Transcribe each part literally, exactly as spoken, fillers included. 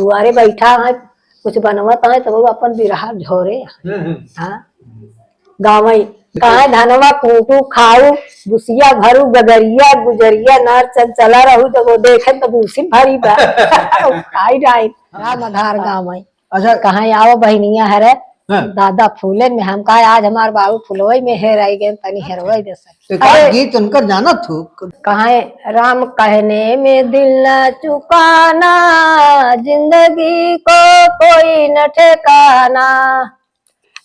दुआरे बैठा है, कुछ बनवत है, तो वो अपन बिरहा झोरे है। हम्म, हम्म। हाँ, गावई, कहाँ धनवा कूटू खाऊ, बुसिया भरू गगरिया, गुजरिया नार चंचला रहू, जब वो देखे तो बुसी भरी बा। खाई डाई, राम आधार गावई। अच्छा। कहाँ आओ बहिनिया हरे, हाँ। दादा फूले में हम कहा, आज हमार बाबू फुलवई में हेराई गए, तनी हेरवई दे सके। एक आध अरे। गीत उनकर जानत हो? कहाँ है, राम कहने में दिल न चुकाना, जिंदगी को कोई न ठिकाना।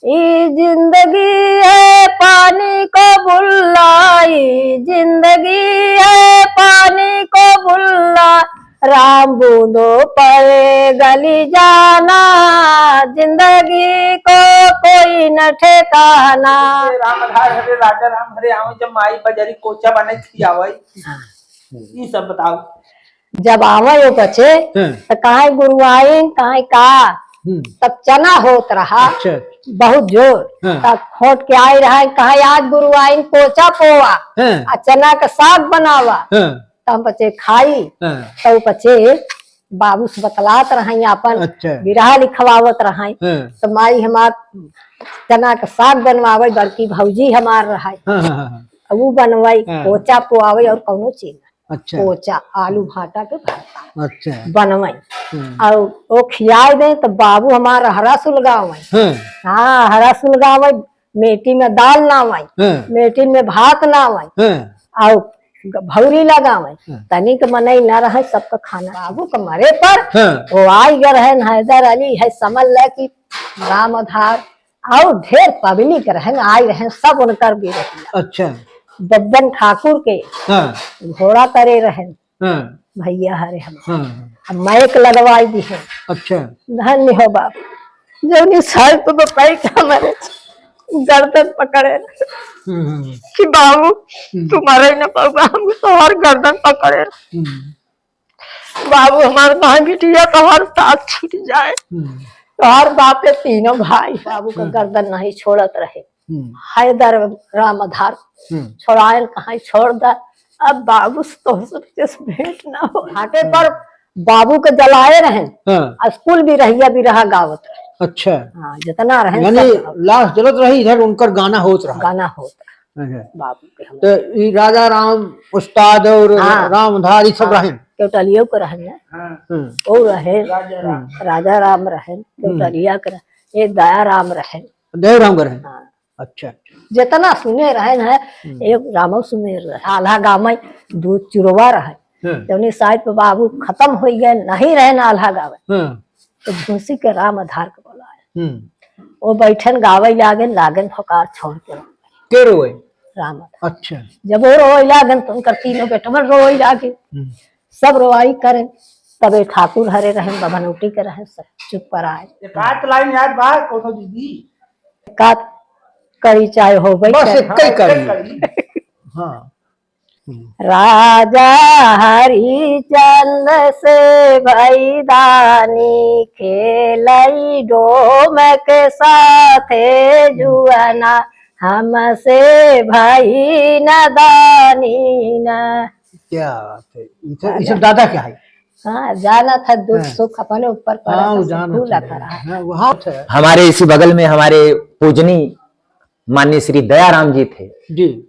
ई जिंदगी है पानी को बुल्ला, ई जिंदगी है पानी को बुल्ला, राम बूंदों पर गली जाना, जिंदगी को कोई न ठिकाना। राम आधार हरे, राजा राम हरे, आवे जब माई बजरी कोचा बने खियावे। हाँ। ई सब बताओ। जब आवे वो पछे, हाँ। तो कहाँ गुरुआइन, कहाँ का, हम्म। तब चना होत रहा, अच्छा। बहुत जोर। हाँ। तब खोट के आई रहा, कहाँ आज गुरुआइन कोचा पोवा, हाँ। आ चना का साग बनावा। हाँ। तो हम पचे खाई, हाँ। तो पचे बाबू से बतलात रहाई, आपन अच्छा। बिरहा लिखवावत रहाई। हाँ। तो माई हमार चना का साग बनवावे, बड़की भौजी हमार रहाई। हाँ, हाँ, हाँ, हाँ। अब उ बनवाई, हाँ। कोचा पोआवे और कौनो चीज ना। अच्छा। कोचा, आलू भाटा के भरता। अच्छा। बनवाई। हाँ। और वो खियाए दे तो बाबू हमार हरा सुलगावे। हाँ। हाँ, हरा सुलगावे, मेटी में दाल ना आई, हाँ। मेटी में भात ना आई। हाँ। और ग-, भौरी लगावे। हाँ। तनिक मनई ना रहे, सबका खाना। बाबू के मरे पर हाँ। वो आई गए रहन हैदर अली, है समझ ले कि राम आधार, और ढेर पब्लिक रहन, आई रहन, सब उनकर भी रहन। अच्छा। बब्बन ठाकुर के हाँ। घोड़ा करे रहन। हाँ। भैया हरे हम। हाँ। अब माइक लगवाई दी है। अच्छा। धन्य हो बाबू, जौनी साल तो बताई कि हमारे गर्दन पकड़े हम्म, हम्म। कि बाबू, हम्म। तुम्हारे न बाबू, हम तोहर गर्दन पकड़े। हम्म। बाबू, हमार माँ बिटिया तोहर साथ छूट जाए। हम्म। तोहर बाप के तीनों भाई बाबू का हम्म। गर्दन नहीं छोड़त रहे। हम्म। हैदर राम आधार हम्म। छोड़ायन कहाँ छोड़ दा। अब बाबू से तोहसे भेंट ना हो। घाटे पर बाबू के जलाए रहेन। हाँ। आ स्कूल भी रहिया भी रहा गावत रहे। अच्छा। हाँ, जितना रहे यानी सब गावत। लाश जलत रही, इधर उनकर गाना होत रहा। गाना होत रहा। अच्छा। बाबू के हम। तो ई राजा राम उस्ताद और हाँ। राम आधार, ई सब हाँ। रहेन। केवटलियो के रहेन ना। हाँ। हम्म। वो रहेन। राजा राम। राजा राम रहेन, हम्म। केवटलिया के रहेन, ये दया राम रहेन। दया राम के रहेन। हाँ। अच्छा, अच्छा। जितना सुने रहेन है, हम्म। एक रामो सुमेर रहे। आल्हा गाँव में दू चुरवा रहे। हाँ। जौनी साइड पे बाबू खतम होइ गए, नहीं रहेन आल्हा गावे। हाँ। तो भूसी के राम आधार के बोलाए। हम्म। वो बैठन गावे लागेन, लागेन फकार छोड़ के। के रोए? राम आधार। अच्छा। जब वो रोए लागेन तो उनकर तीनों बेटवन रोए लागे। हम्म। सब रोआई करेन। तबे ठाकुर हरे रहेन, बभनौटी के रहेन, सब चुप पर आए। एक आध लाइन याद बा कोनो दीदी? एक आध करी चाहे होबे बस करे। एक ही हाँ, एक ही करी। करी। हाँ। हम्म। राजा हरिचंद से भई दानी, खेलई डोम के साथे जुअना, हमसे भई न दानी न। क्या बात है। ई सब, ई सब राजा। दादा के है। हाँ, जानत है दुख हाँ। सुख अपने ऊपर पड़ा हाँ, तो वो सब जानत भूलत है। रहा। हाँ, वो हाथ है। हमारे इसी बगल में हमारे पूजनीय माननीय श्री दयाराम जी थे। जी।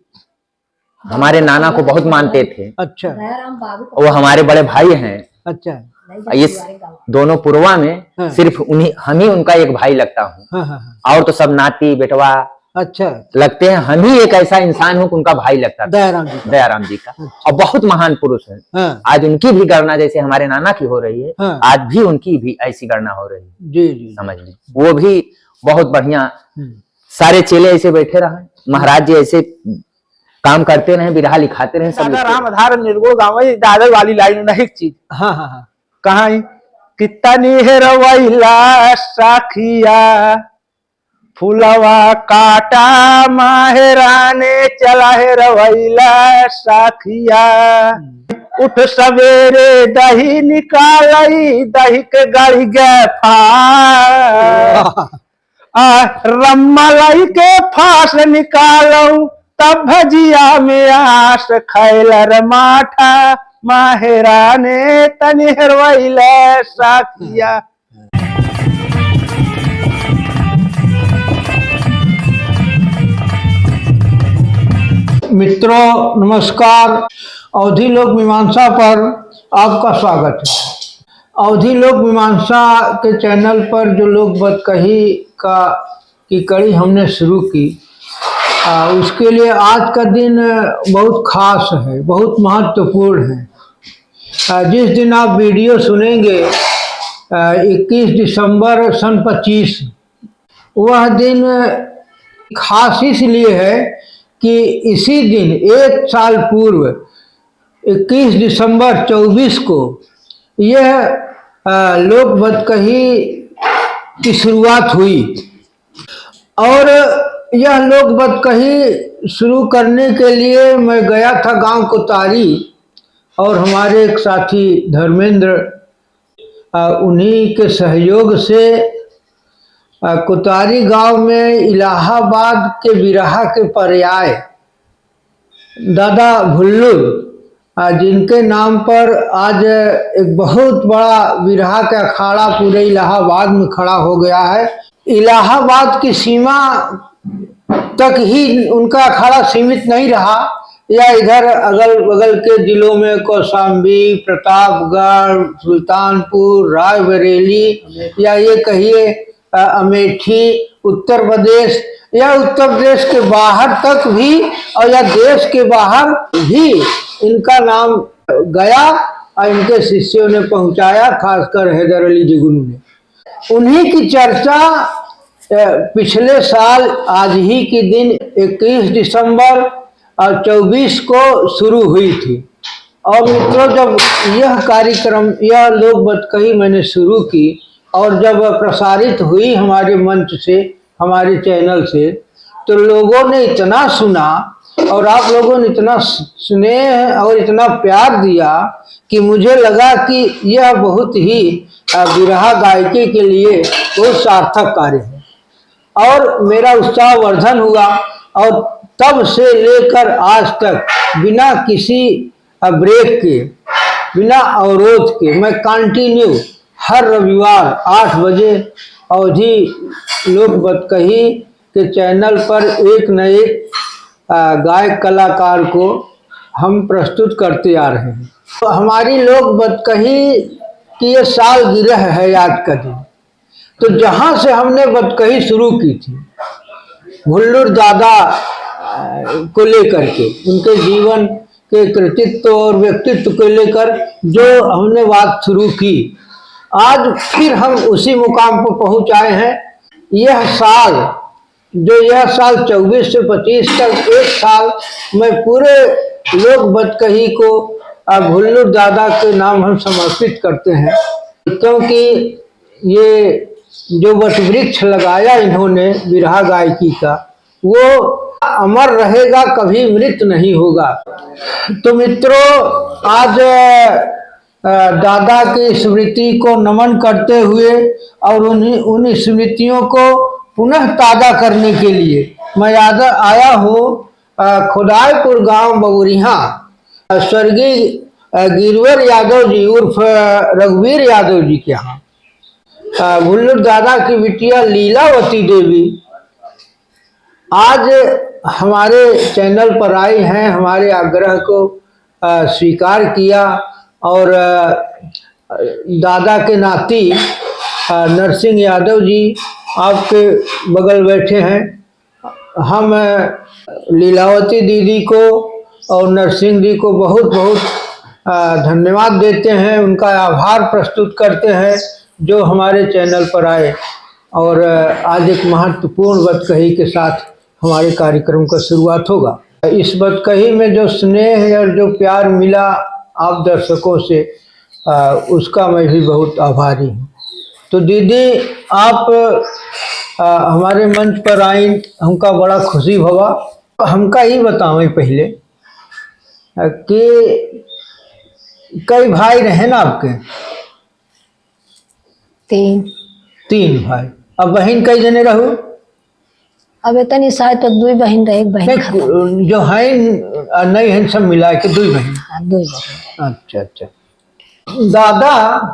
हमारे नाना को बहुत मानते थे। अच्छा। दयाराम बाबू को वो हमारे बड़े भाई हैं। अच्छा। नहीं, ये दीवारे गाँव। दोनों पुरवा में हाँ। सिर्फ उन्हीं, हम ही उनका एक भाई लगता हूँ। हाँ, हाँ, हाँ। और तो सब नाती, बेटवा अच्छा। लगते हैं। हम ही एक ऐसा इंसान हूँ कि उनका भाई लगता था। दयाराम जी का। दयाराम जी का। अच्छा। और बहुत महान पुरुष हैं। हाँ। आज उनकी भी गणना जैसे हमारे नाना की हो रही है, हाँ। आज भी उनकी भी ऐसी गणना हो रही है। जी, जी। समझ लीजिए, वो भी बहुत बढ़िया। हम्म। सारे चेले ऐसे बैठे रहे, महाराज जी ऐसे काम करते रहे, बिरहा लिखाते रहे, सब दादा लिखते रहे। राम आधार निर्गुण गावे, दादा वाली लाइन नहीं एक चीज। हाँ, हाँ, हाँ। कहाँ है? कि तनी हेरवैला साखिया, फुलवा काटा माहेराने चला हेरवैला साखिया। उठ सवेरे दही निकालई, दही के गढ़ गए फार। वाह। आ, रममलाई के फास निकालऊ, तब भजिया में आस खैलर माठा, माहेरा ने तनी हेरवाइले साथिया। मित्रों, नमस्कार। अवधी लोक मीमांसा पर आपका स्वागत है। अवधी लोक मीमांसा के चैनल पर जो लोक बतकही का, की कड़ी हमने शुरू की, आ, उसके लिए आज का दिन बहुत खास है, बहुत महत्वपूर्ण है। आ, जिस दिन आप वीडियो सुनेंगे, आ, इक्कीस दिसंबर सन पच्चीस, वह दिन खास इसलिए है कि इसी दिन एक साल पूर्व इक्कीस दिसंबर चउबीस को यह, अ, लोक बतकही की शुरुआत हुई। और यह लोक बतकही शुरू करने के लिए मैं गया था गांव कोतारी, और हमारे एक साथी धर्मेंद्र, अ, उन्हीं के सहयोग से, अ, कोतारी गांव में इलाहाबाद के बिरहा के पर्याय दादा भुल्लुर, आ, जिनके नाम पर आज एक बहुत बड़ा बिरहा का अखाड़ा पूरे इलाहाबाद में खड़ा हो गया है। इलाहाबाद की सीमा तक ही उनका अखाड़ा सीमित नहीं रहा, या इधर अगल बगल के जिलों में कौशाम्बी, प्रतापगढ़, सुल्तानपुर, रायबरेली, या ये कहिए अ, अमेठी, उत्तर प्रदेश या उत्तर प्रदेश के बाहर तक भी और या देश के बाहर भी इनका नाम गया और इनके शिष्यों ने पहुंचाया, खासकर हैदर अली जुगनू ने। उन्हीं की चर्चा, अ, पिछले साल आज ही के दिन इक्कीस दिसंबर और चउबीस को शुरू हुई थी। और मित्रों, जब यह कार्यक्रम, यह लोक बतकही मैंने शुरू की और जब प्रसारित हुई हमारे मंच से, हमारे चैनल से, तो लोगों ने इतना सुना और आप लोगों ने इतना स्नेह और इतना प्यार दिया कि मुझे लगा कि यह बहुत ही, अ, बिरहा गायकी के लिए बहुत सार्थक कार्य है। और मेरा उत्साहवर्धन हुआ और तब से लेकर आज तक बिना किसी, अ, ब्रेक के, बिना अवरोध के मैं कंटिन्यू हर रविवार आठ बजे अवधी लोक बतकही के चैनल पर एक न एक, अ, गायक कलाकार को हम प्रस्तुत करते आ रहे हैं। तो हमारी लोक बतकही की ये सालगिरह है आज का दिन। तो जहाँ से हमने बतकही शुरू की थी, भुल्लुर दादा, अ, को लेकर के, उनके जीवन के कृतित्व और व्यक्तित्व को लेकर जो हमने बात शुरू की, आज फिर हम उसी मुकाम पर पहुँच आए हैं। यह साल जो यह साल चउबीस से पच्चीस तक एक साल में पूरे लोक बतकही को, आ, भुल्लुर दादा के नाम हम समर्पित करते हैं, क्योंकि ये जो वट वृक्ष लगाया इन्होंने बिरहा गायकी का, वो अमर रहेगा, कभी मृत नहीं होगा। तो मित्रों, आज अ, दादा की स्मृति को नमन करते हुए और उन्हीं, उन स्मृतियों को पुनः ताज़ा करने के लिए मैं याद आया हूँ, अ, खुदाईपुर गांव बगुरिहा, अ, स्वर्गीय, अ, गिरवर यादव जी उर्फ रघुवीर यादव जी के यहाँ। अ, भुल्लुर दादा की बिटिया लीलावती देवी आज हमारे चैनल पर आई हैं, हमारे आग्रह को, अ, स्वीकार किया और, अ, दादा के नाती, अ, नरसिंह यादव जी आपके बगल बैठे हैं। हम, अ, लीलावती दीदी को और नरसिंह जी को बहुत, बहुत, अ, धन्यवाद देते हैं, उनका आभार प्रस्तुत करते हैं जो हमारे चैनल पर आए। और, अ, आज एक महत्वपूर्ण बतकही के साथ हमारे कार्यक्रम का शुरुआत होगा। इस बतकही में जो स्नेह और जो प्यार मिला आप दर्शकों से, अ, उसका मैं भी बहुत आभारी हूँ। तो दीदी, आप, अ, हमारे मंच पर आईं, हमका बड़ा खुशी भवा। हमका ई बतावें पहिले, अ, कि कई भाई रहे ना आपके? तीन। तीन भाई। अब बहिन कई जने रहू? अब इतनी शायद तो दुई बहिन रहे, एक बहिन नहीं, खतम। जो हैं, आ, नहीं हैं, सब मिला के दुई बहिन। हाँ, दुई बहिन। अच्छा, अच्छा। दादा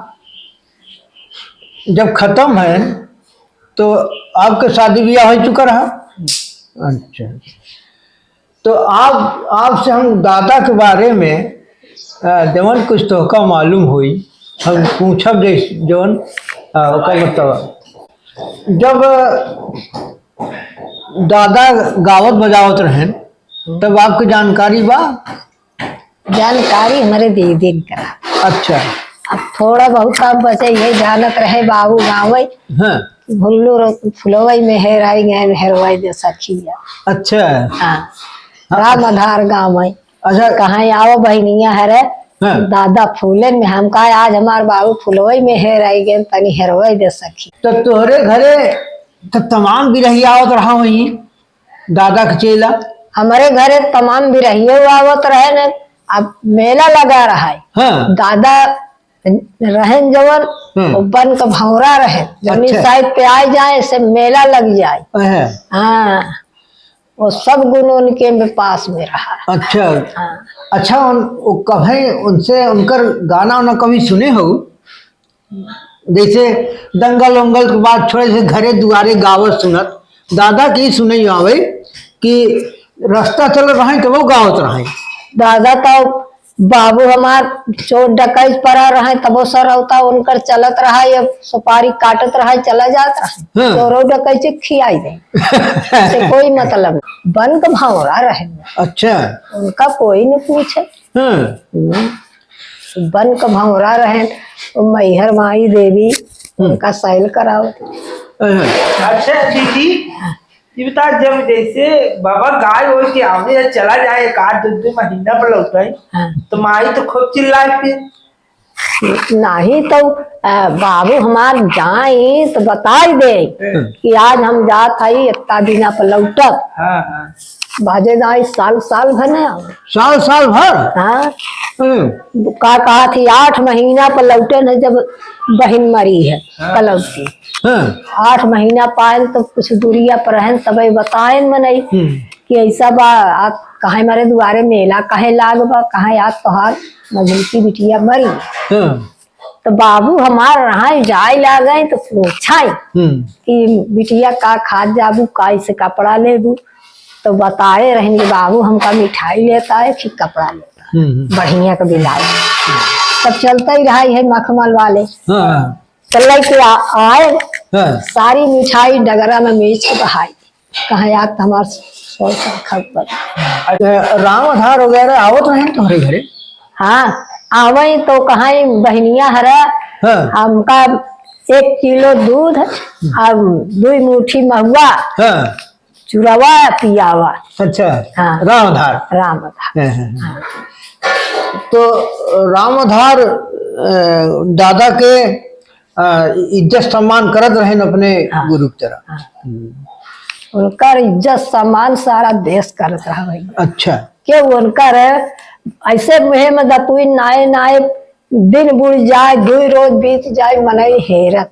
जब खतम हैं, तो आपके शादी ब्याह हो चुका रहा? अच्छा। तो आप, आपसे हम दादा के बारे में, अ, जवन कुछ तोहका मालूम होई, हम पूछब जैस-, जवन, अ, ओकर मतलब, जब दादा गावत बजावत रहेन, तब आपके जानकारी बा? जानकारी हमरे दीदी ने करा। अच्छा। अब थोड़ा बहुत काम बचे, ये जानत रहे बाबू गाँव में। हाँ। भुल्लू रो-, फुलवई में हेराई गए, हेरवाई दे सखिया। अच्छा। हाँ। हाँ। राम आधार गाँव में। अच्छा। कहाँ आओ बहिनिया हरे, हाँ। दादा फूलन में, हम कहा आज हमार बाबू फुलवई में हेराई गए, तनी हेरवाई दे सखी। तो तोहरे घरे तो तमाम बिरहिया आवत रहा वहीं? दादा के चेला? हमरे घरे तमाम बिरहियो आवत रहे न, अब मेला लगा रहा है। हाँ। दादा रहन जवन, हम्म। वो बन के भौरा रहे, जौनी अच्छा। साइड पे आ जाए से मेला लग जाए। हाँ। हाँ, वो सब गुण उनके में पास में रहा। अच्छा। हाँ। अच्छा, उन, वो कभी उनसे, उनकर गाना उना कभी सुने हो? जैसे दंगल उंगल के बाद छोड़े से घरे दुआरे गावत सुनत, दादा की सुने आवे कि रास्ता चल रहा है तो वो गावत रहे। दादा तो बाबू हमार चोर डकैत पड़ा रहे, तबो सरौता उनकर चलत रहा, ये सुपारी काटत रहा, चला जात रहा। हाँ। चोरो डकैत खियाई दे। से कोई मतलब नहीं। बन के भौरा रहे। अच्छा। उनका कोई न पूछे। हाँ। हम्म। बन के भौरा रहे, तो मैहर माई देवी हम्म। उनका सैल करावत। हाँ। अच्छा दीदी, ये बता, जब जैसे बाबा गाय होई के आवे या चला जाए, एक आध दो, दो महीना पर लौटे, हाँ। तो माई तो खूब चिल्लाए फिर। नहीं तो, अ, बाबू हमार जाई तो बताई दे हम्म। कि आज हम जात हई, इतना दिना पर लौटब। हाँ, हाँ। भाजे जाई साल, साल भर नहीं आवे। साल, साल भर? हाँ। हम्म। का कहा थी, आठ महीना पर लौटे न, जब बहिन मरी है, हाँ। कलौती। हाँ। आठ महीना पायल तो कुछ दूरिया पर रहन, तबे बताएन मनई हम्म। कि ऐसा बा, आप कहाँ हमारे दुआरे मेला कहे लाग बा, कहाँ याद तोहार मझलकी बिटिया मरी। हाँ। तो बाबू हमार रहा जाए लागे तो पूछाई हम्म। कि बिटिया का खात जाबू, का इसे कपड़ा लेबू, तो बताए रहन कि बाबू हमका मिठाई लेता है, फिर कपड़ा लेता है, हम्म, हम्म। बढ़िया का बिलाई। तब चलता ही रहा है मखमल वाले। हाँ। तो लेके आ-, आए, हाँ। सारी मिठाई डगरा में बेच के बहाई। कहाँ याद तो हमार सौ साल खप पर। अच्छा, राम आधार वगैरह आवत रहे तोहरे घरे? हाँ, आवे तो कहाँ बहनिया हरा, हाँ। हमका एक किलो दूध, हम्म। अब दुई मुट्ठी महुआ, हाँ। चुरवा पियावा। अच्छा, हाँ। राम आधार। राम आधार। हाँ, हाँ, हाँ। हाँ। तो राम आधार, अ, दादा के, अ, इज्जत सम्मान करत रहेन अपने हाँ। गुरु की तरह। हाँ। हम्म। उनकर इज्जत सम्मान सारा देश करत रहा भैया। अच्छा। क्यों उनकर ऐसे मुँह में दतुई नाए नाए दिन बुड़ जाए, दुई रोज बीत जाए, मनई हेरत।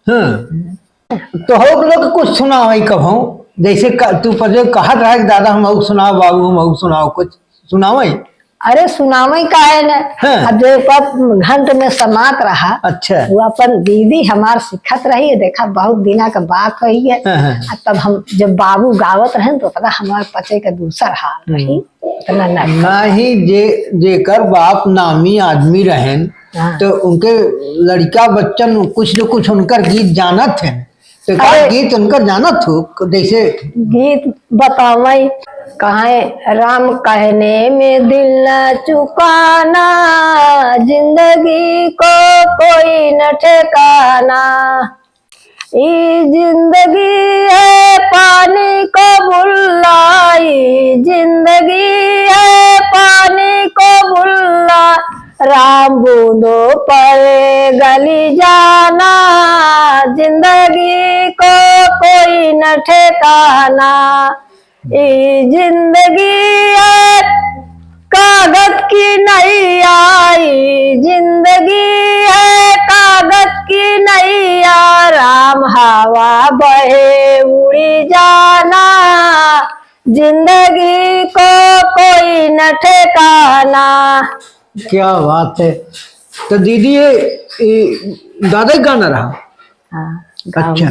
हाँ। तो हो लोग कुछ सुनावई कभो, जैसे क-, तू पहले कहत रहा कि दादा हम अउक सुनाओ, बाबू हम अउक सुनाओ, कुछ सुनावई? अरे सुनावई काहे न? हाँ। अब जो पप घंट में समात रहा, अच्छा। वो अपन दीदी हमार सिखत रही, देखा बहुत दिना का बात होई है। हाँ, हाँ। आ तब हम जब बाबू गावत रहेन तो उतना हमार पचे का दूसर हाल रही, हम्म। उतना ना। नाही जे, जेकर बाप नामी आदमी रहेन, हाँ। तो उनके लड़का बच्चन कुछ न कुछ उनकर गीत जानत हैं। तो का अरे। गीत उनकर जानत हो, जैसे गीत बतावई, कहे राम कहने में दिल न चुकाना, जिंदगी को कोई न ठिकाना। ई जिंदगी है पानी को बुल्ला, ई जिंदगी है पानी को बुल्ला, राम बूंदों पर गली जाना, जिंदगी को कोई न ठिकाना। ई जिंदगी है कागज की नैया, ई जिंदगी है कागज की नैया, राम हवा बहे उड़ी जाना। जिंदगी को कोई न ठिकाना। क्या बात है। तो दीदी, ये, ये दादा का गाना रहा? हाँ, गाँव अच्छा।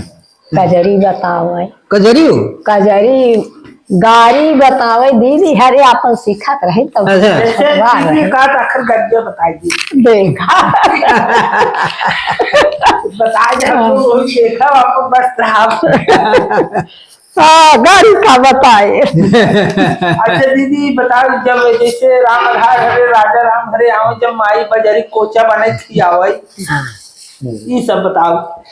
कजरी बतावे। कजरी हो? कजरी, गारी बतावे दीदी, हरे आपन सीखत रहे तब अच्छा। वाह दीदी रहे। का तो आखिर गद्य बताई दी। देखा। बताई दे, हम लोग वही देखा, आपको बस साहब। हाँ, गाड़ी का बताए। अच्छा दीदी, बताओ, जब जैसे राम आधार हरे, राजा राम हरे आवे, जब माई बजरी कोचा बने थी आवे, हाँ। ई सब बताओ।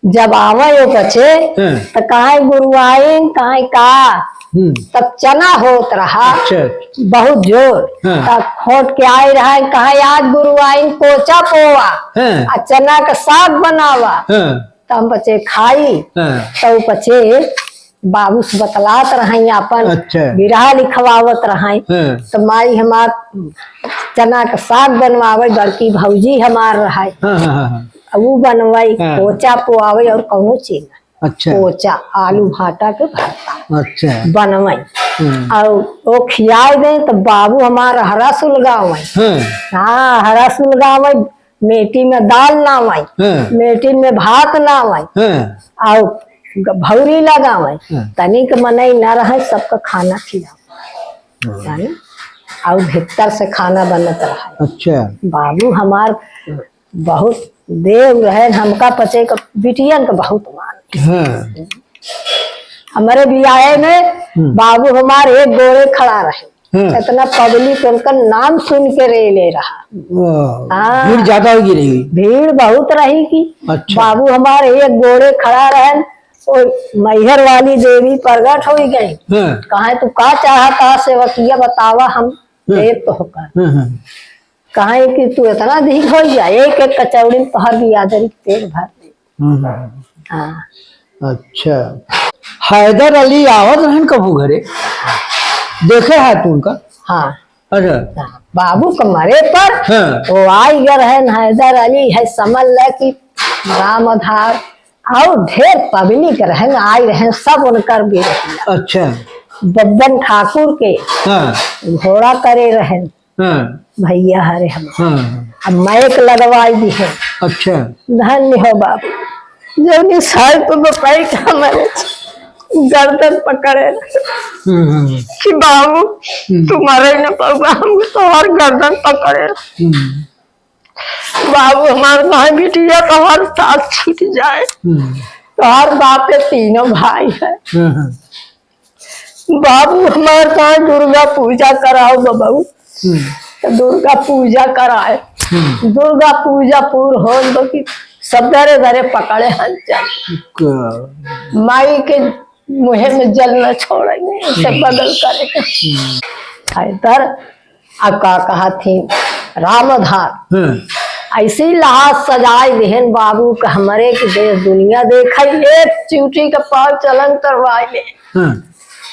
जब आवे ओ पचे, हाँ। त कहाँ गुरुआइन, कहाँ का, हम्म। तब चना होत रहा, अच्छा। बहुत जोर। हाँ। तब खोट के आए रहा, कहाँ आज गुरुआइन कोचा पोवा, हाँ। आ चना का साग बनावा। हाँ। त हम पचे खाई, हाँ। त उ पचे बाबू से बतलात रहई, आपन अच्छा। बिरहा लिखवावत रहई। हाँ। त माई हमार चना के साग बनवावे, बड़की भौजी हमार रहई। हाँ, हाँ, हाँ, हाँ। अब उ बनवाई, हाँ। कोचा पोआवे और कौनो चीज ना। अच्छा। कोचा, आलू भाटा के भरता। अच्छा। बनवाई। हाँ। और ओ खियाए दे त बाबू हमार हरा सुलगावे। हाँ। हाँ, हरा सुलगावे, मेटी में दाल ना आवे, हाँ। मेटी में भात ना आवे, हाँ। आउ ग-, भौरी लगावे, हाँ। तनिक मनई ना रहे, सबका खाना खिलावे। हाँ। जाने? आउ भीतर से खाना बनत रहे। अच्छा। बाबू हमार बहुत देव रहे, हमका पचे क, बिटियन के बहुत मान। हाँ। हमरे बियाहे में हम्म। बाबू हमार एक गोड़े खड़ा रहे। हम्म। इतना पब्लिक उनका नाम सुन के रेले रहा। वाह, हाँ। भीड़ ज्यादा होगी रही। भीड़ बहुत रही की। अच्छा। बाबू हमारे एक गोड़े खड़ा रहन, और मैहर वाली देवी प्रगट हो गई। हम्म। कहे, "तू का चाहता सेवकिया, बतावा, हम हम्म। देव तो होकर।" हम्म, हम्म। कहे कि तू इतना अधिक हो गया, एक एक कचौड़ी में तोहर बियादरी पेट भर दे। हम्म। हाँ। अच्छा, हैदर अली आवत रहन कबू घरे, देखे है तू उनका? हाँ। अच्छा। हाँ, बाबू के मरे पर हाँ। वो आई गए रहन हैदर अली, है समझ ले कि राम आधार और ढेर पब्लिक रहन, आई रहन, सब उनकर भी रहन। अच्छा। बब्बन ठाकुर के हाँ। घोड़ा करे रहन। हाँ। भैया हरे हम। हाँ। अब माइक लगवाई दी है। अच्छा। धन्य हो बाबू, जौनी साल पे बपाई के हमारे गर्दन पकड़े हम्म, हम्म। कि बाबू, हम्म। तुम्हारे न बाबू, हम तोहर गर्दन पकड़े। हम्म। बाबू हमार कहा, "बिटिया, तोहर साथ छूट जाए।" हम्म। तोहर बापे तीनों भाई है। हम्म, हम्म। बाबू हमार कहा, "दुर्गा पूजा कराओ बबऊ।" हम्म। तो दुर्गा पूजा कराए। हम्म। दुर्गा पूजा पूर होत बा कि सब धरे धरे पकड़े हन चल। का? माई के मुँहे में जल न छोड़े, उसे हम्म। बदल करे। हम्म। हैदर आ का कहा थी रामधार। हम्म। ऐसी लाश सजाए देहन बाबू के हमरे के देश दुनिया देखे, एक चिउटी के पाँव चलन तरवाई ले। हम्म।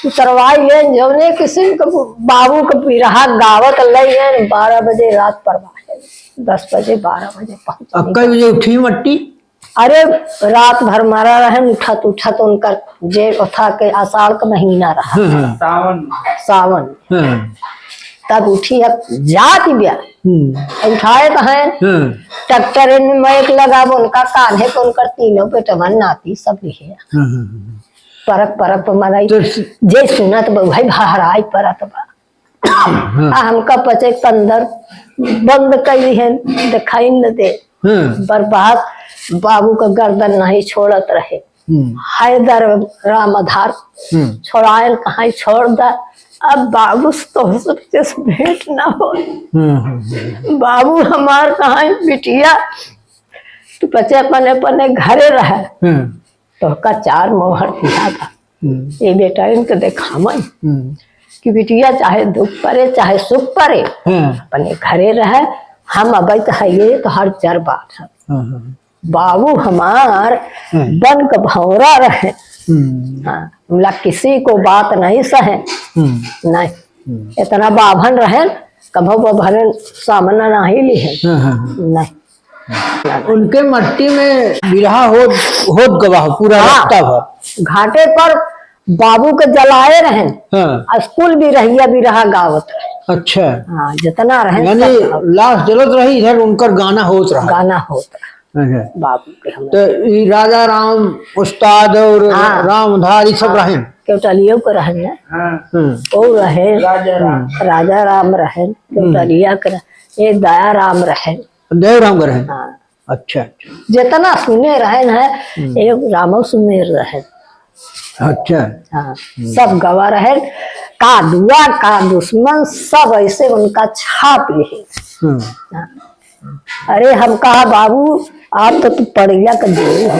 तरवाई ले, जौने किसिम के बाबू के बिरहा गावत लई गए, बारह बजे रात परवाए, दस बजे, बारह बजे पहुँच अब गए। कई बजे उठी मट्टी? अरे, रात भर मरा रहन, उठत उठत उनकर जे ओथा के आषाढ़ का महीना रहा। हम्म, हम्म। सावन। सावन। हम्म। तब उठी, अब जात बिया। हम्म। उठाए तो हैं। हम्म। ट्रैक्टर में माइक लगाब उनका कान्हे पे, उनकर तीनों बेटवन नाती सब लिहे। हम्म, हम्म, हम्म। परक परक पे मराई। तो स- जे सुनत बा, भाई बहराई परत बा। हाँ। आ हमका पचे के अंदर बंद कई है, दिखाई न दे। हाँ। बर्बाद बाबू का गर्दन नहीं छोड़त रहे। हम्म। हैदर राम आधार हम्म। छोड़ायन कहाँ छोड़ दा। अब बाबू से तो सबके से भेंट ना हो। हम्म, हम्म, हम्म। बाबू हमार कहाँ बिटिया, तू पचे अपने, अपने घरे रहे। हम्म। तोहका चार मोहर दिया था। हम्म। ये बेटा इनके देखावई हम्म। कि बिटिया चाहे दुख परे, चाहे सुख परे, हाँ। अपने घरे रहे, हम अबई तो है ये तो हर जर बात है। हाँ, हाँ। बाबू हमार हाँ। बन के भौरा रहे। हम्म। हाँ, बोला किसी को बात नहीं सहे। हम्म। नहीं। हम्म। इतना बाभन रहे, कभो बाभन सामना नहीं लिहे। हाँ, हाँ, हाँ। नहीं। उनके मट्टी में बिरहा होत, होत गवा हो, पूरा हाँ। रस्ता भर। घाटे पर बाबू के जलाए रहन। हाँ। आ कुल बिरहिया बिरहा गावत रहे। अच्छा। हाँ, जितना रहन यानी सब गावत। लाश जलत रही, इधर उनकर गाना होत रहा। गाना होत रहा। अच्छा। बाबू के हमरा। तो ई राजा राम उस्ताद और हाँ। रामधार, ई सब हाँ। रहन। केवटलियो के रहन ना। हाँ। हम्म। वो रहे। राजा राम। राजा राम रहन, हम्म। केवटलिया के रहे, एक दया राम रहन। दया राम के रहन। हाँ। अच्छा, अच्छा। जितना सुने रहन है, हम्म। एक रामो सुमेर रहन। अच्छा। हाँ, हम्म। सब गवा रहन, का दुआ, का दुश्मन, सब ऐसे उनका छाप लिहे। हम्म। हाँ। अरे, हम कहा, "बाबू, आप तो तू पड़िया का देव हो।"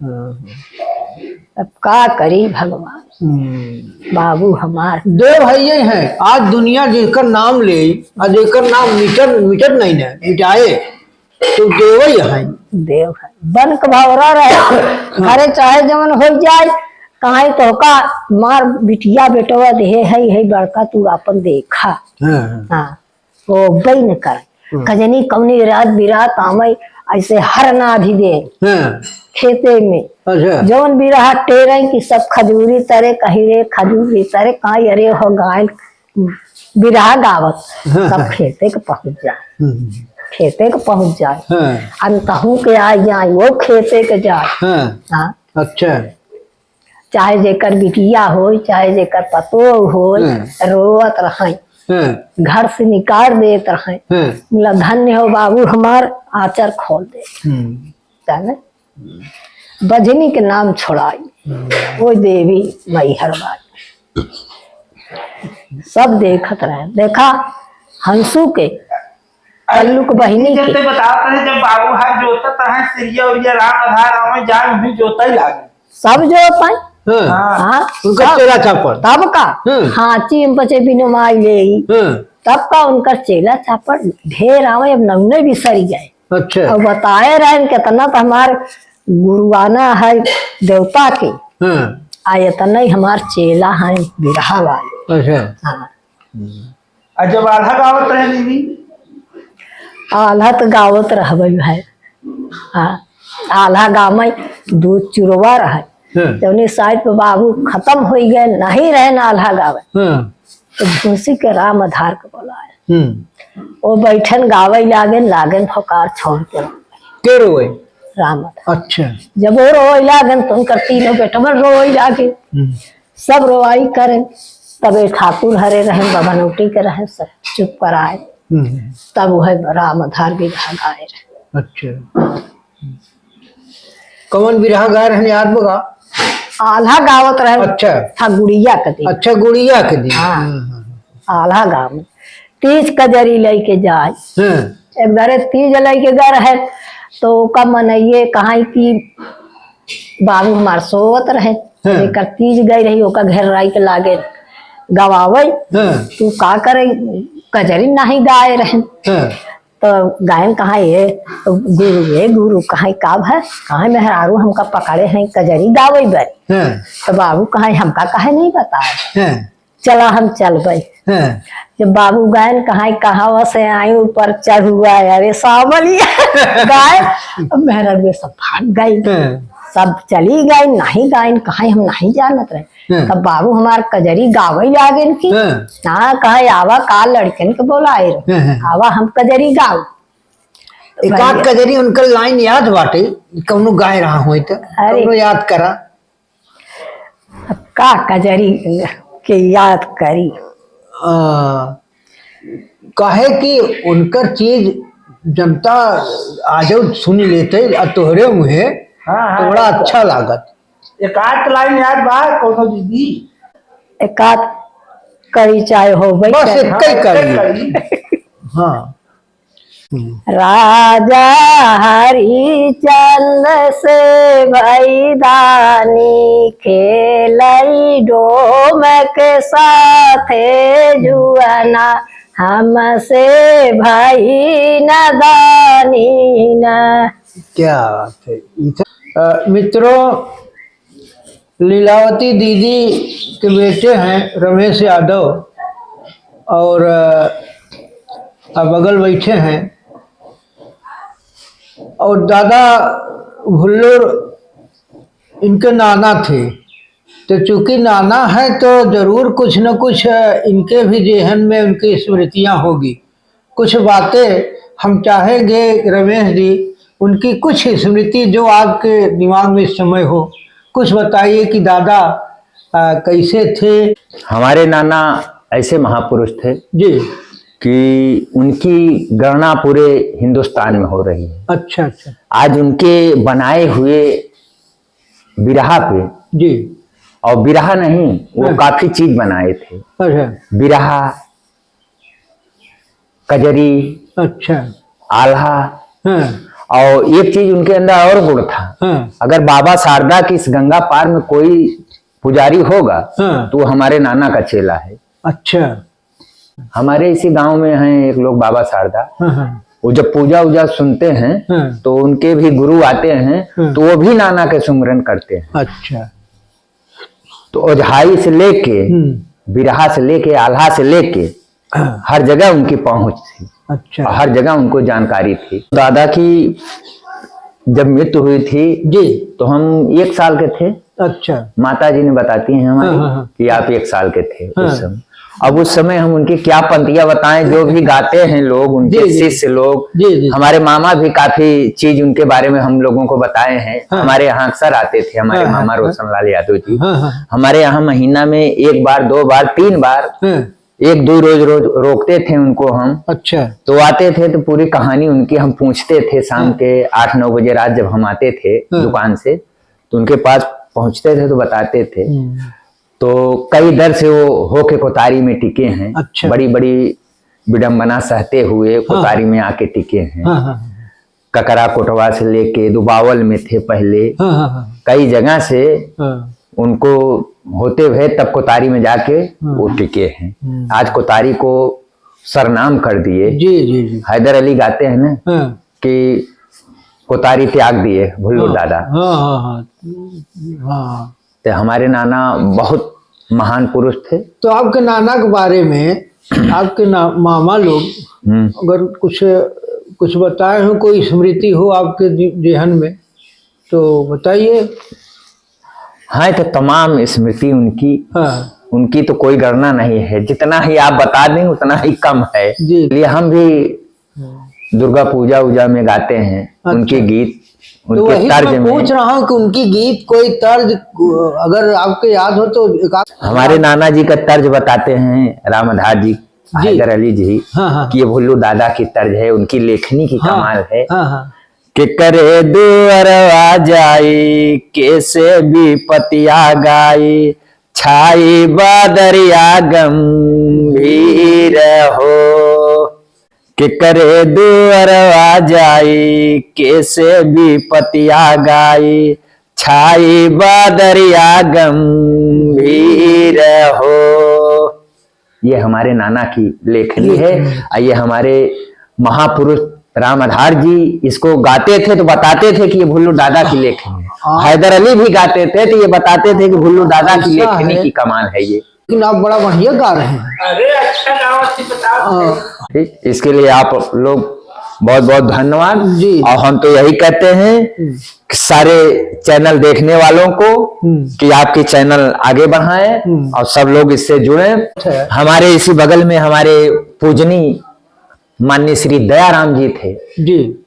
हम्म। अब का करी भगवान? हम्म। बाबू हमार। देव है ये है, आज दुनिया जेकर नाम ले, आ जेकर नाम मिटन, मिटत नहीं ना, मिटाए। तो देवई है। देव है। बन के भौरा रहे, हाँ। घरे चाहे जवन हो जाए, कहाई तो का मार बिटिया बेटवा देहे है, है बड़का तू आपन देखा। हाँ, हाँ। हाँ, वो बई न कर। हम्म। कजनी कौनी रात बिरात आवे, ऐसे हर ना भी दे। हाँ। खेते में। अच्छा। जौन बिरहा टेरे की सब खजूरी तरे, कही रे खजूरी तरे, कहाई अरे हो गाय बिरहा गावत, हाँ, तब हाँ। खेते के पहुँच जाए। हम्म। खेते के पहुँच जाए। हाँ। अनतहू के आ जाए, वो खेते के जाए। हाँ। हाँ। अच्छा। चाहे जेकर बिटिया होई, चाहे जेकर पतोह होई, हाँ। रोवत रहई। हाँ। घर से निकाल देत रहई। हाँ। बोला, "धन्य हो बाबू, हमार आँचर खोल दे।" हम्म। जाने? बझनी के नाम छोड़ाई, हम्म। वो देवी मैहर वाली। सब देखत रहे। देखा हंसू के, कल्लू के बहिनी जब के। ते बतावत रहे, जब बाबू हर जोतत रहे, सिरिया उरिया राम आधार आवे, जाए वहीं जोतई लागे। सब जोतई। हाँ। हाँ। हाँ, उनका सब। चेला चापड़। तब का? हाँ। हाँची में पचे बिनो माई ले। हाँ। तब का उनकर चेला चापड़ ढेर आवे, अब नौने बिसरी जाए। अच्छा। और बताए रहन कितना तो हमार गुरुआना है देवता के। हाँ। आ इतना ही हमार चेला है बिरहा वाले। अच्छा। हाँ। हम्म। आ जब आल्हा गावत रहे दीदी? आल्हा तो गावत रहबे है। हाँ। आल्हा गावे दू चुरवा रहे। हाँ। जौने साइड पे बाबू खत्म होई गए, नहीं रहे ना आल्हा गावे। हाँ। तो भूसी के राम आधार के बोलाए। हम्म। वो बैठन गावे लागेन, लागेन फौकार छोड़ के। के रोए? राम आधार। अच्छा। जब वो रोए लागेन तो उनकर तीनों बेटवन रोए लागे। हम्म। सब रोआई करें, तब एक ठाकुर हरे रहें, बभनौटी के रहें, सब चुप कराए। हम्म। तब वह राम आधार बिरहा गाए रहे। अच्छा। कौन बिरहा गाए रहन, याद बा? आल्हा गावत रहे। अच्छा। था गुड़िया के दिन। अच्छा, गुड़िया के दिन। हाँ। हम्म, हम्म। आल्हा गाँव में तीज कजरी लइके जाए। हाँ। एक बारे तीज लइके गए रहे, तो ओका मनइये कहाँ कि बाबू हमार सोवत रहे, हाँ। एकर तीज गई रही, ओका घेर राई के लागे गवावे, हाँ। तू का करे, कजरी नाही गाए रहे। हाँ। तो गायन कहाँ ये, तो गुरु, ये गुरु कहाँ का है, कहाँ मेहरारू हमका पकड़े हैं, कजरी गावे बरे। हाँ। तो बाबू कहाँ हमका कहे नहीं बताए। हाँ। चला हम चलबे। हाँ। जब बाबू गायन कहाँ, कहाँ से आई ऊपर चढ़ुआ, अरे सावलिया गाय, अब मेहरारू सब भाग गई। हाँ। सब चली गई, नहीं गायन कहाँ हम नहीं जानत रहे। हाँ। तब बाबू हमार कजरी गावे लागेन की, हाँ। ना कहे आवा का लड़कन के बोलाए रहे। हाँ, हाँ। आवा हम कजरी गाओ। एक आध कजरी उनकर लाइन याद बाटे, कौनो गाए रहा होई तो, अरे। कौनो याद करा। अब का कजरी के याद करी? आ, काहे कि उनकर चीज जनता आजो सुन लेते, आ तोहरे मुहे हाँ, हाँ, तो बड़ा बिल्कुल। अच्छा लागत। एक आध लाइन याद बा, कौनो दीदी? एक आध करी चाहे हो, भाई बस चाहे एक ही हाँ, करी। एक करी। हाँ। राजा हरिचंद से भई दानी, खेलई डोम के साथे जुअना, हमसे भई न दानी न। क्या बात है। अ, मित्रों, लीलावती दीदी के बेटे हैं रमेश यादव और, अ, आ बगल बैठे हैं। और दादा भुल्लुर इनके नाना थे। तो चूंकि नाना है, तो जरूर कुछ न कुछ, अ, इनके भी जेहन में उनकी स्मृतियां होगी। कुछ बातें हम चाहेंगे, रमेश जी, उनकी कुछ स्मृति जो आपके दिमाग में इस समय हो, कुछ बताइए कि दादा, अ, कैसे थे? हमारे नाना ऐसे महापुरुष थे जी। कि उनकी गणना पूरे हिंदुस्तान में हो रही है। अच्छा, अच्छा। आज उनके बनाए हुए बिरहा पे जी। और बिरहा नहीं, वो हाँ। काफी चीज बनाए थे। अच्छा। बिरहा, कजरी, अच्छा। आल्हा, हाँ। और एक चीज उनके अंदर और गुण था। हाँ। अगर बाबा शारदा की इस गंगा पार में कोई पुजारी होगा, हाँ। तो वो हमारे नाना का चेला है। अच्छा। हमारे इसी गांव में हैं एक लोग बाबा शारदा, हाँ, हाँ। वो जब पूजा उजा सुनते हैं, हाँ। तो उनके भी गुरु आते हैं, हाँ। तो वो भी नाना के सुमिरन करते हैं। अच्छा। तो ओझाई से लेके, हम्म। बिरहा से लेके, आल्हा से लेके, हाँ। हर जगह उनकी पहुंच थी। अच्छा। और हर जगह उनको जानकारी थी। दादा की जब मृत्यु हुई थी, जी। तो हम एक साल के थे। अच्छा। माता जी ने बताती हैं हमारी हाँ, हाँ, हाँ। कि आप एक साल के थे उस हाँ। समय। अब उस समय हम उनकी क्या पंक्तियां बताएं, जो भी गाते हैं लोग, उनके जी, जी। शिष्य लोग, जी, जी। हमारे मामा भी काफी चीज उनके बारे में हम लोगों को बताए हैं। हाँ। हमारे यहाँ अक्सर आते थे हमारे हाँ, हाँ, मामा हाँ। रोशनलाल यादव जी। हाँ, हाँ। हमारे यहाँ महीना में एक बार, दो बार, तीन बार हाँ। एक दो रोज, रोज रोकते थे उनको हम। अच्छा। तो आते थे तो पूरी कहानी उनकी हम पूछते थे, शाम हाँ। के आठ नौ बजे रात जब हम आते थे हाँ। दुकान से, तो उनके पास पहुंचते थे तो बताते थे। हम्म। तो कई दर से वो होके कोतारी में टिके हैं। अच्छा। बड़ी बड़ी विडंबना सहते हुए हाँ। कोतारी में आके टिके हैं। हाँ, हाँ, हाँ। ककरा कोटवा से लेके दुबावल में थे पहले, हाँ, हाँ, हाँ। कई जगह से हाँ। उनको होते हुए तब कोतारी में जाके हाँ। वो टिके हैं। हम्म। आज कोतारी को सरनाम कर दिए। जी, जी, जी। हैदर अली गाते हैं ना हाँ। कि कोतारी त्याग दिए भुल्लू हाँ, दादा। हाँ, हाँ, हाँ। हाँ। तो हमारे नाना बहुत महान पुरुष थे। तो आपके नाना के बारे में, आपके ना-, मामा लोग हम्म। अगर कुछ, कुछ बताए हो, कोई स्मृति हो आपके जी-, जेहन में, तो बताइए। हाँ, तो तमाम स्मृति उनकी, हाँ। उनकी तो कोई गणना नहीं है, जितना ही आप बता दें, उतना ही कम है। जी। इसलिए हम भी हम्म। दुर्गा पूजा उजा में गाते हैं अच्छा। उनके गीत, तो उनके वही तर्ज मैं में। पूछ रहा हूँ कि उनकी गीत कोई तर्ज, अगर आपके याद हो तो एक आध हमारे नाना जी का तर्ज बताते हैं रामधार जी, जी। हैदर अली जी, हाँ, हाँ। कि ये भुल्लू दादा की तर्ज है, उनकी लेखनी की हाँ, कमाल है। हाँ, हाँ। केकरे दुअरवा जाई, केसे विपतिया गाई, छाई बदरिया गंभीर हो। केकरे दुअरवा जाई, केसे विपतिया गाई, छाई बदरिया गंभीर हो। ये हमारे नाना की लेखनी है। लेखनी। और ये हमारे महापुरुष राम आधार जी इसको गाते थे तो बताते थे कि ये भुल्लू दादा की लेखनी है। हाँ। हैदर अली भी गाते थे तो ये बताते थे कि भुल्लू दादा की ऐसा लेखनी है। की कमाल है ये। लेकिन आप बड़ा बढ़िया गा रहे हैं। अरे अच्छा गाओ, अच्छी बताओ। हाँ। ठीक, इसके लिए आप लोग बहुत बहुत धन्यवाद। जी। और हम तो यही कहते हैं हम्म। कि सारे चैनल देखने वालों को हम्म। कि आपके चैनल आगे बढ़ाएं हम्म। और सब लोग इससे जुड़ें। अच्छा। हमारे इसी बगल में हमारे पूजनीय माननीय श्री दयाराम जी थे। जी।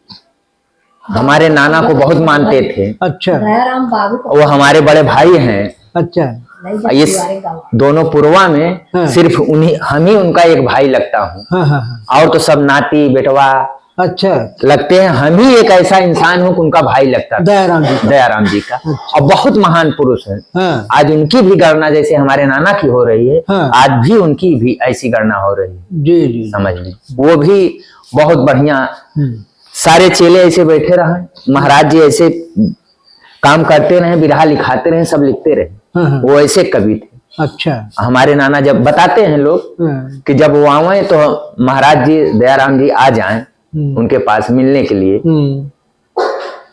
हमारे नाना को बहुत मानते थे। अच्छा। दयाराम बाबू को वो हमारे बड़े भाई हैं। अच्छा। नहीं, जब ये दीवारे गाँव। दोनों पुरवा में हाँ। सिर्फ उन्हीं, हम ही उनका एक भाई लगता हूँ। हाँ, हाँ, हाँ। और तो सब नाती, बेटवा अच्छा। लगते हैं। हम ही एक ऐसा इंसान हूँ कि उनका भाई लगता था। दयाराम जी का। दयाराम जी का। अच्छा। और बहुत महान पुरुष है। हाँ। आज उनकी भी गणना जैसे हमारे नाना की हो रही है, हाँ। आज भी उनकी भी ऐसी गणना हो रही है। जी, जी। समझ लीजिए, वो भी बहुत बढ़िया। हम्म। सारे चेले ऐसे बैठे रहे, महाराज जी ऐसे काम करते रहे, बिरहा लिखाते रहे, सब लिखते रहे। हाँ, हाँ। वो ऐसे कवि थे। अच्छा। हमारे नाना जब बताते हैं लोग हाँ। कि जब वो आवे तो महाराज जी, दयाराम जी आ जाएं हम्म। उनके पास मिलने के लिए। हम्म।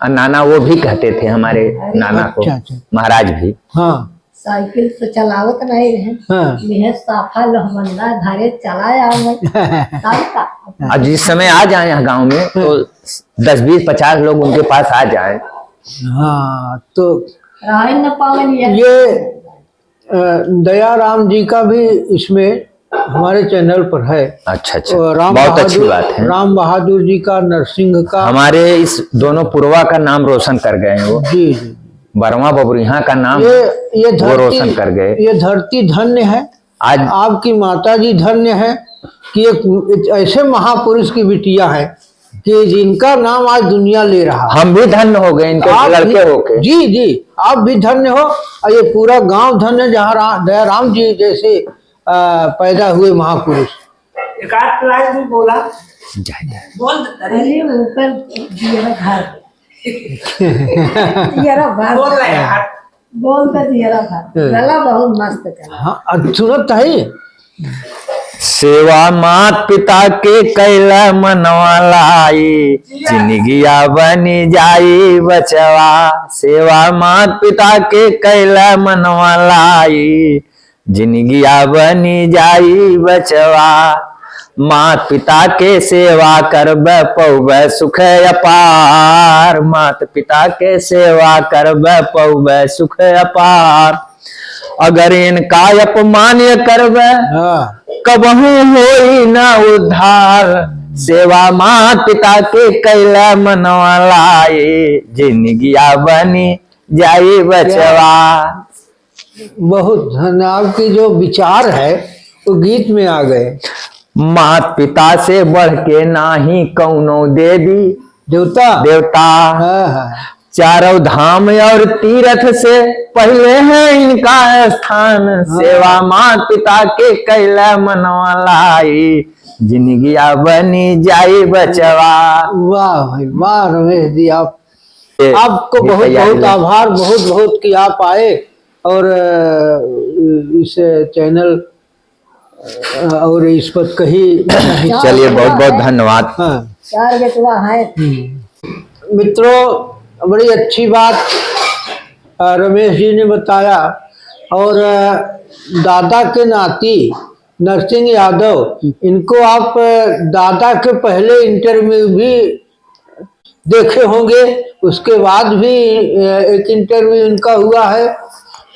और नाना वो भी कहते थे हमारे नाना को, अच्छा, अच्छा। महाराज भी। हाँ। साइकिल तो चलावत नहीं रहे। हाँ। यह साफा लोहमंदा घरे चला आवे। तब का? और जिस समय आ जाए यहाँ गांव में, तो हाँ। दस, बीस, पचास लोग उनके पास आ जाए। हाँ, तो रहे न पावन ये। ये अ, दयाराम जी का भी इसमें हमारे चैनल पर है। अच्छा, अच्छा। और राम बहुत अच्छी बहादुर, बात है। राम बहादुर जी का, नरसिंह का। हमारे इस दोनों पुरवा का नाम रोशन कर गए हैं वो। जी, जी। बरवा बबुरिहा का नाम ये, ये वो धरती, रोशन कर गए। ये धरती धन्य है। आज आपकी माता जी धन्य है कि एक ऐसे महापुरुष की बिटिया है कि जिनका नाम आज दुनिया ले रहा है। हम भी धन्य हो गए इनके आप लड़के भी, होके। जी, जी, आप भी धन्य हो और ये पूरा गांव धन्य, जहाँ रा-, दयाराम जी जैसे, अ, पैदा हुए महापुरुष। एक आध लाइन भी बोला। जाए, जाए। बोल दे, अरे। अरे, ऊपर दिया घर। दिया घर। बोल रहे यार। बोल दे दिया घर। हम्म। गला बहुत मस्त है। हाँ, अब सुनत है। सेवा मात पिता के कैला मनवा लाई, जिंदगिया बनी जाई बचवा। सेवा मात पिता के कैला मनवा लाई, जिंदगिया बनी जाई बचवा। मात पिता के सेवा करब पौब सुख अपार, मात पिता के सेवा करब पौब सुख अपार। अगर इनका अपमान करब, हाँ। कबहूँ होई ना उद्धार। सेवा मात पिता के कैला मनवा लाई, जिंदगिया बनी जाई बचवा। बहुत धन, आपके जो विचार है वो गीत में आ गए। मात पिता से बढ़ के नाही कौनो देवी देवता। देवता। हाँ, हाँ। चारों धाम और तीरथ से पहले है इनका स्थान। हाँ। सेवा मात पिता के कैला मनवा लाई, जिंदगिया बनी जाई बचवा। वाह भाई, वाह रमेश जी, आप, ये, आपको ये बहुत, तैयारी बहुत ले। आभार, बहुत, बहुत कि आप आए और, अ, इस चैनल, अ, और इस पर कही। चलिए, बहुत, बहुत धन्यवाद। हाँ। चार बेटवा है। हम्म। मित्रों, बड़ी अच्छी बात, अ, रमेश जी ने बताया। और, अ, दादा के नाती नरसिंह यादव, इनको आप, अ, दादा के पहले इंटरव्यू भी देखे होंगे, उसके बाद भी, अ, एक इंटरव्यू इनका हुआ है।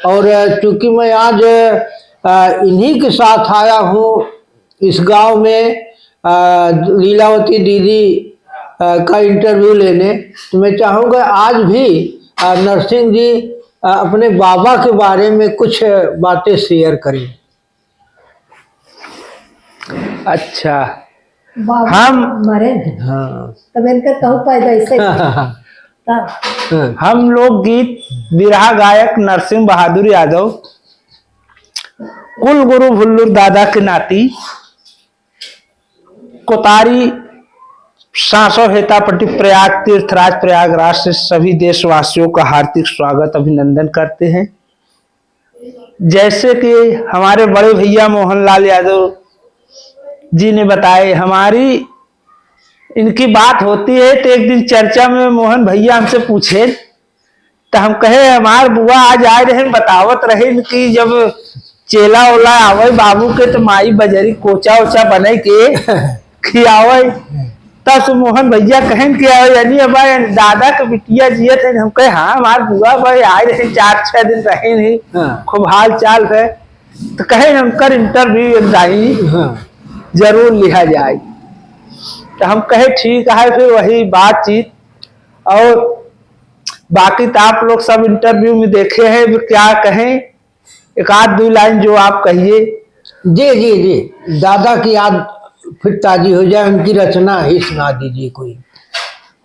और, अ, चूंकि मैं आज, अ, इन्हीं के साथ आया हूँ इस गांव में, अ, लीलावती दीदी, अ, का इंटरव्यू लेने, तो मैं चाहूँगा आज भी, अ, नरसिंह जी, अ, अपने बाबा के बारे में कुछ बातें शेयर करें। अच्छा, बाबा हम मरे हैं। हाँ। तब इनका कहूँ पैदा ऐसे ही। हाँ। हम लोकगीत बिरहा गायक नरसिंह बहादुर यादव, कुल गुरु भुल्लुर दादा के नाती, कोतारी सांसो हेतापट्टी प्रयाग तीर्थराज प्रयागराज से सभी देशवासियों का हार्दिक स्वागत, अभिनंदन करते हैं। जैसे कि हमारे बड़े भैया मोहनलाल यादव जी ने बताए, हमारी इनकी बात होती है तो एक दिन चर्चा में मोहन भैया हमसे पूछे, तो हम कहे, "हमार बुआ आज आए रहे, बतावत रहे कि जब चेला ओला आवे बाबू के, तो माई बजरी कोचा ओचा बने के खियावे।" तब से मोहन भैया कहन कि, "आवे यानी अब दादा के बिटिया जियत है।" हम कहे, "हाँ, हमार बुआ भाई आए रहे, चार छह दिन रहे नहीं, हाँ। खूब हाल चाल है।" तो कहे, "उनकर इंटरव्यू एक दाई हाँ। जरूर लिहा जाए।" तो हम कहे, "ठीक है।" फिर वही बातचीत और बाकी तो आप लोग सब इंटरव्यू में देखे हैं, अब क्या कहें, एक आध दो लाइन जो आप कहिए। जी, जी, जी, दादा की याद फिर ताजी हो जाए, उनकी रचना ही सुना दीजिए कोई।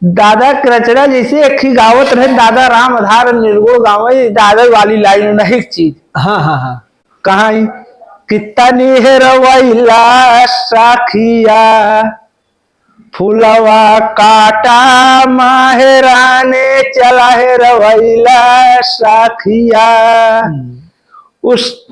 दादा की रचना जैसे एक ही गावत रहे, दादा राम आधार निर्गुण गावे, दादा वाली लाइन नहीं चीज। हाँ, हाँ, हाँ। कहाँ ई? कि तनी हेरवैला साखिया, फुलवा काटा माहेराने चला हेरवैला साखिया। हम्म। उस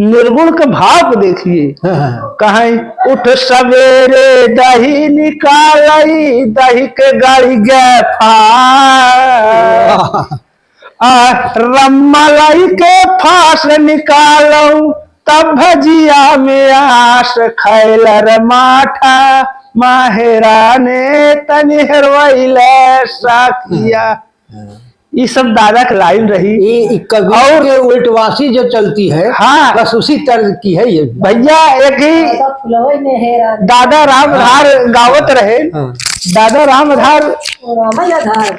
निर्गुण के भाव को देखिए। हाँ, हाँ। कहीं उठ सवेरे दही निकालई, दही के गाड़ी गए फार। वाह। आ रमलाई के फास निकालऊ, तब भजिया में आस खैलर माठा, माहेराने तनि हेरवैले साखिया। हाँ। ई सब दादा के लाइन रही। ई, ई कबीर और के उल्टवासी जो चलती है, हाँ। बस उसी तर्ज की है ये। भैया, एक ही दादा फुलवई में है रानी। दादा राम हाँ। धार गावत रहे। हाँ। दादा राम धार, ओ रामा या धार।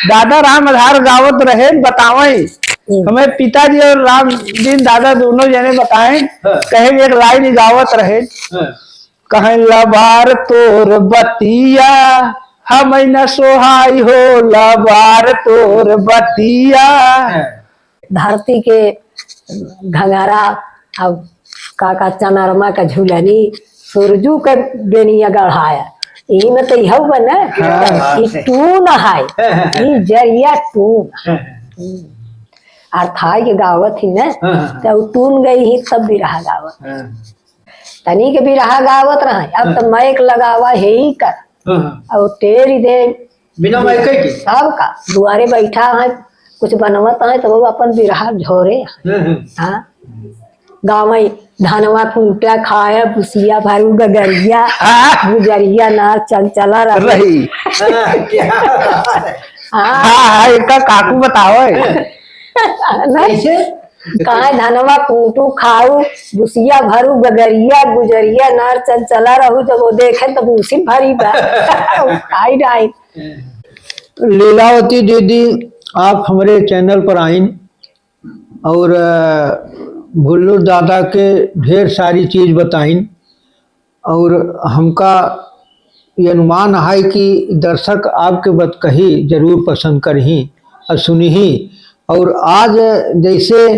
दादा राम धार गावत रहे, बतावई। हम्म। हमें पिताजी और राम दीन दादा दोनों जने बताएं, हाँ। कहे एक लाइन गावत रहे। हाँ। कहें लबार तोर बतिया, हमें न सोहाई हो, लबार तोर बतिया। धरती के घंघरा, अब का का चनरमा के झुलनी, सुरजू के बेनिया गढ़ाया। ई में तो इहउ बा ना, हाँ। ई टून है, ई जरिया टून। हाँ। हम्म। अर्थाई के गावत ही ना, हाँ, हाँ, हाँ। तो उ टून गई ही तब बिरहा गावत। हाँ। तनी के बिरहा गावत रहे, अब तो हाँ। माइक लगावा है ही का। हाँ, हाँ। और टेरी दे बिना माइक के? सब का दुआरे बैठा है, कुछ बनवत है तो वो अपन बिरहा झोरे। हाँ, हाँ। हाँ। गाँव में धनवा कूटा खाए, बुसिया भरू गगरिया, हाँ। गुजरिया नार चंचला रही। रही। हाँ, क्या बात है। हाँ। हाँ, हाँ, इनका काकू बताओ है। नहीं। कैसे? काहे धनवा कूटू खाऊ, बुसिया भरू गगरिया, गुजरिया नार चंचला रहू, जब वो देखे तब उसी भरी बा। खाई डाई। लीलावती दीदी, आप हमरे चैनल पर आइन और, अ, भुल्लू दादा के ढेर सारी चीज बताइन। और हमका ये अनुमान है कि दर्शक आपके बतकही जरूर पसंद करही और सुनही। और आज जैसे,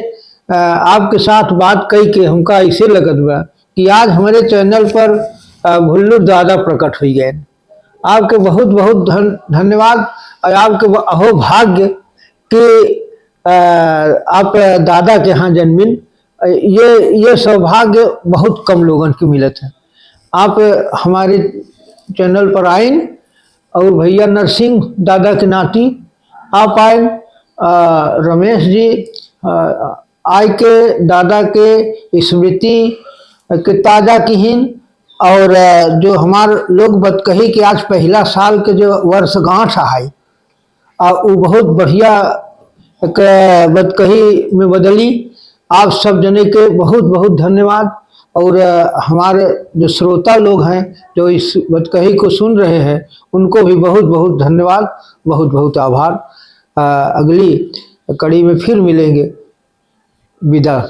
अ, आपके साथ बात कई के हमका ऐसे लगत बा कि आज हमरे चैनल पर, अ, भुल्लू दादा प्रकट हुई गए। आपके बहुत बहुत धन-, धन्यवाद और आपके ब-, अहो भाग्य कि, अ, आप दादा के यहाँ जन्मिन। ये, ये सौभाग्य बहुत कम लोगन के मिलत है। आप हमारे चैनल पर आइन और भैया नरसिंह दादा के नाती आप आइन, अ, रमेश जी, अ, आय के दादा के स्मृति के ताजा किहिन और, अ, जो हमार लोग बतकही कि आज पहिला साल के जो वर्षगांठ है, आ, उ बहुत बढ़िया एक बतकही में बदली। आप सब जने के बहुत बहुत धन्यवाद। और, अ, हमारे जो श्रोता लोग हैं, जो इस बतकही को सुन रहे हैं, उनको भी बहुत बहुत धन्यवाद, बहुत बहुत आभार। अ, अगली कड़ी में फिर मिलेंगे। विदा।